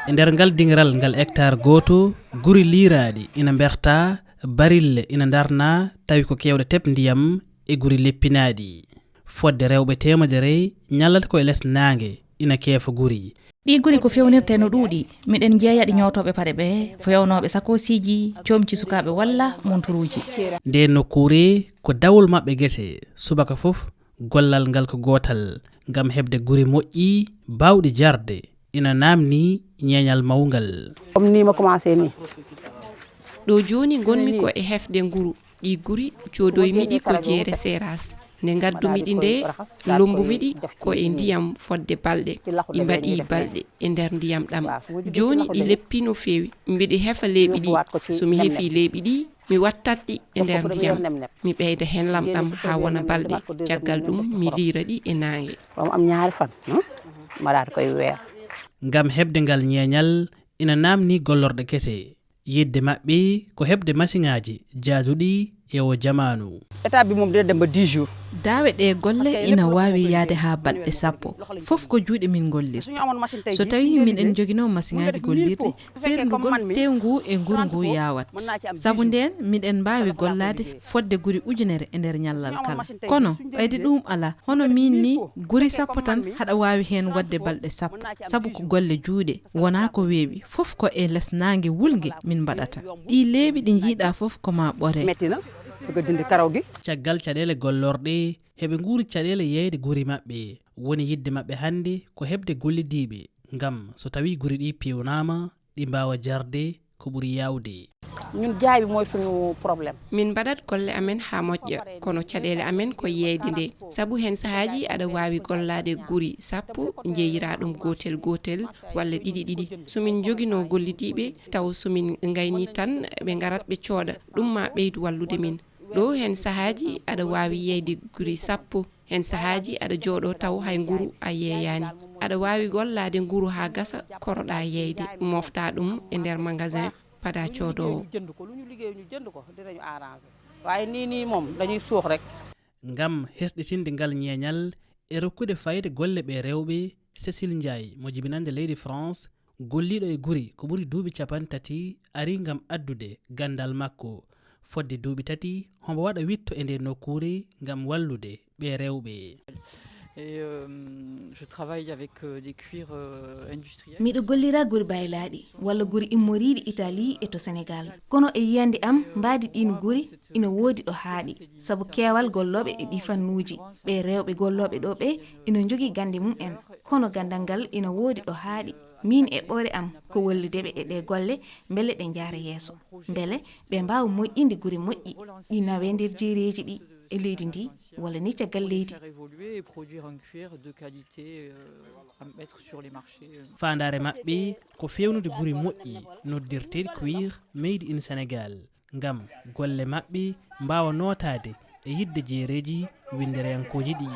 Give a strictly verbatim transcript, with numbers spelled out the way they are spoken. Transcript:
E nder ngal dingiral ngal hectare gooto, guri liiraaɗi ina mbertaa, barille ina ndarnaa, tawi ko keewɗe tep ndiyam e guri leppinaaɗi. Fodde rewɓe teemedere ñallata ko e les naange, ina keefa guri. Ɗii guri ko feewnirtee no ɗuuɗi. Miɗen njeeya ɗi ñootooɓe paɗe ɓe, feewnooɓe sakoosiiji, coomci sukaaɓe walla monturuuji. Ndeen nokkuure ko dawol maɓɓe gese, subaka fof gollal ngal ko gootal, ngam heɓde guri moƴƴi, baawɗi jarde, ina naamnii ñeeñal mawngal. Comme nii ma commencé nii. Ɗo jooni ngonmi ko e hefde nguru. Ɗi guri coodoymi ɗi ko jeere Seras. Nde ngaddumi ɗi nde, lombumi ɗi ko e ndiyam fodde balɗe. Ɗi mbaɗi balɗe e nder ndiyam ɗam. Jooni ɗi leppi no feewi. Mbiɗi hefa leeɓi ɗi. So mi hefi leeɓi ɗi, mi wattat ɗi e nder ndiyam. Mi ɓeyda heen lamɗam haa wona balɗe. Caggal ɗum, mi liira ɗi e naange. Ba mu am ñaari fan, hmm? Ma daal koy weer. Ngam heɓde ngal ñeeñal, ina naamnii gollorɗe kese. Yiɗde maɓɓe ko heɓde masiŋaaji jaaduɗi e oo jamaanu. État bi moom dina dem ba dix jours. Daawe ɗee golle ina waawi yahde haa balɗe sappo. Fof ko juuɗe min ngollirta. So tawii miɗen njoginoo masiŋaaji gollirɗi, seernugol teew nguu e nguru nguu yaawat. Sabu ndeen, miɗen mbaawi gollaade fodde guri ujunere e nder ñallal kala. Kono, ɓayde ɗuum alaa, hono miin nii, guri sappo tan haɗa waawi heen waɗde balɗe sappo, sabu ko golle juuɗe, wonaa ko weeɓi, fof ko e les naange wulnge min mbaɗata. Ɗii leeɓi ɗi njiiɗaa fof ko maa ɓore. Metti na, bëgg a dindi karaw gi. Caggal caɗeele gollorɗe, heɓe nguuri caɗeele yeeyde guri maɓɓe. Woni yiɗde maɓɓe hannde ko heɓde gollidiiɓe, ngam so tawii guri ɗi peewnaama, ɗi mbaawa jarde ko ɓuri yaawde. Ñun jaay bi mooy suñu problème. Min mbaɗat golle amen haa moƴƴa, kono caɗeele amen ko yeeyde nde. Sabu heen sahaaji aɗa waawi gollaade guri sappo, njeeyiraa ɗum gootel gootel walla ɗiɗi ɗiɗi. So min njoginoo gollidiiɓe, taw so min ngaynii tan, ɓe ngarat ɓe cooda. Ɗum maa ɓeydu wallude min. Ɗo heen sahaaji aɗa waawi yeeyde guri sappo. Heen sahaaji aɗa jooɗoo taw hay nguru a yeeyaani. Aɗa waawi gollaade nguru haa gasa, koroɗaa yeeyde, moftaa ɗum e nder magasin, padaa coodoowo. Jënd ko, lu ñu liggéey ñu jënd ko, dinañu arrangé. Waaye nii, nii moom, dañuy suux rek. Ngam hesɗitinde ngal ñeeñal e rokkude fayde golle ɓee rewɓe, Cécile Ndiaye, mo jibinande leydi France, golliiɗo e guri ko ɓuri duuɓi cappanɗe tati, ari ngam addude ganndal makko. Fodde duuɓi tati, homo waɗa witto e ndee nokkuure ngam wallude ɓee rewɓe. Et, euh, je travaille avec, euh, des cuirs, euh, industriels. Miɗo gollira guri baylaaɗi walla guri immoriiɗi Italie e to Sénégal. Kono e yiyannde am, mbaadi ɗiin guri ina woodi ɗo haaɗi, sabu keewal gollooɓe e ɗii fannuuji. Ɓee rewɓe gollooɓe ɗo ɓe ina njogii gannde mum en, kono ganndal ngal ina woodi ɗo haaɗi. Miin e ɓoore am ko wallude ɓe e ɗee golle, mbele ɗe njaara yeeso. Mbele ɓe mbaawa moƴƴinde guri moƴƴi, ɗi nawee nder jeereeji ɗi e leydi ndi, walla ni caggal leydi. Faire évoluer et produire un cuir de qualité, euh, à mettre sur les marchés, euh. Faandaare maɓɓe ko feewnude guri moƴƴi noddirteeɗi cuir made in Sénégal, ngam golle maɓɓe mbaawa nootaade e yiɗde jeereeji winndereyankooji ɗi.